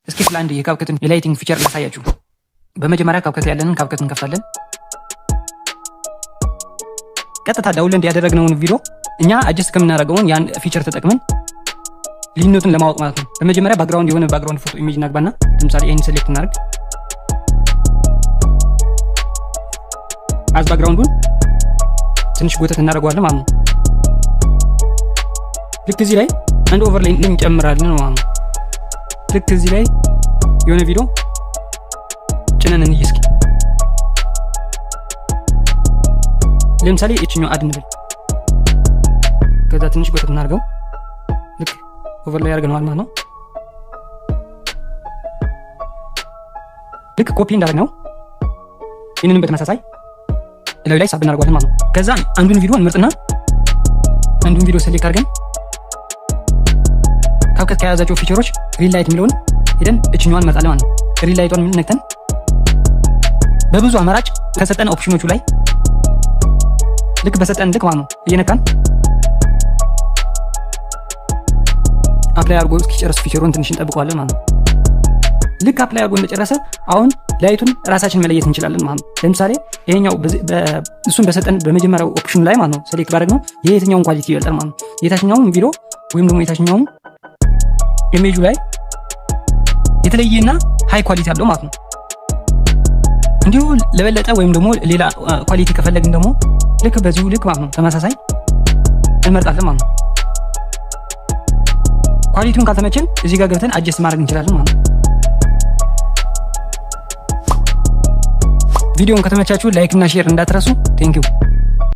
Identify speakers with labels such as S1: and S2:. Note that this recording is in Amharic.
S1: እስኪ ስለ አንድ የ CapCut ን የ lighting feature ላሳያችሁ። በመጀመሪያ CapCut ላይ ያለንን CapCut እንከፍታለን። ቀጥታ download ያደረግነውን ቪዲዮ እኛ adjust ከምናደርገውን ያን feature ተጠቅመን ልዩነቱን ለማወቅ ማለት ነው። በመጀመሪያ background የሆነ background ፎቶ image እናግባና ለምሳሌ ይህን select እናደርግ። As background ኡን ትንሽ ጎተት እናደርገዋለን ማለት ነው። ልክ እዚህ ላይ አንድ overlay እንጨምራለን ማለት ነው። ልክ እዚህ ላይ የሆነ ቪዲዮ ጭነን እንይ እስኪ። ለምሳሌ እችኛው add እንበል። ከዛ ትንሽ ጎተት እናደርገው። ልክ overlay አድርገነዋል ማለት ነው። ልክ ኮፒ እንዳደረግነው ይህንንም በተመሳሳይ እላዩ ላይ ሳብ እናደርገዋለን ማለት ነው። ከዛ አንዱን ቪዲዮ እንመርጥና አንዱን ቪዲዮ select አድርገን CapCut ከያዛቸው feature ኦች relight የሚለውን ሄደን እችኛዋን እንመርጣለን ማለት ነው። Relight ቷን ነክተን በብዙ አማራጭ ከሰጠን ኦፕሽኖቹ ላይ ልክ በሰጠን ልክ ማለት ነው እየነካን apply አድርጎ እስኪጨርስ feature ኡን ትንሽ እንጠብቀዋለን ማለት ነው። ልክ apply አድርጎ እንደጨረሰ አሁን light ኡን ራሳችን መለየት እንችላለን ማለት ነው። ለምሳሌ ይሄኛው እሱን በሰጠን በመጀመሪያው option ላይ ማለት ነው select ባደረግነው ይሄ የትኛውን quality ይበልጣል ማለት ነው። የታችኛውን ቪዲዮ ወይም ደግሞ የታችኛውን ኢሜጁ ላይ የተለየና high quality አለው ማለት ነው። እንዲሁ ለበለጠ ወይም ደግሞ ሌላ quality ከፈለግን ደግሞ ልክ በዚሁ ልክ ማለት ነው ተመሳሳይ እንመርጣለን ማለት ነው። Quality ውን ካልተመቸን እዚህ ጋር ገብተን adjust ማድረግ እንችላለን ማለት ነው። ቪዲዮውን ከተመቻችሁ like እና share እንዳትረሱ። Thank you።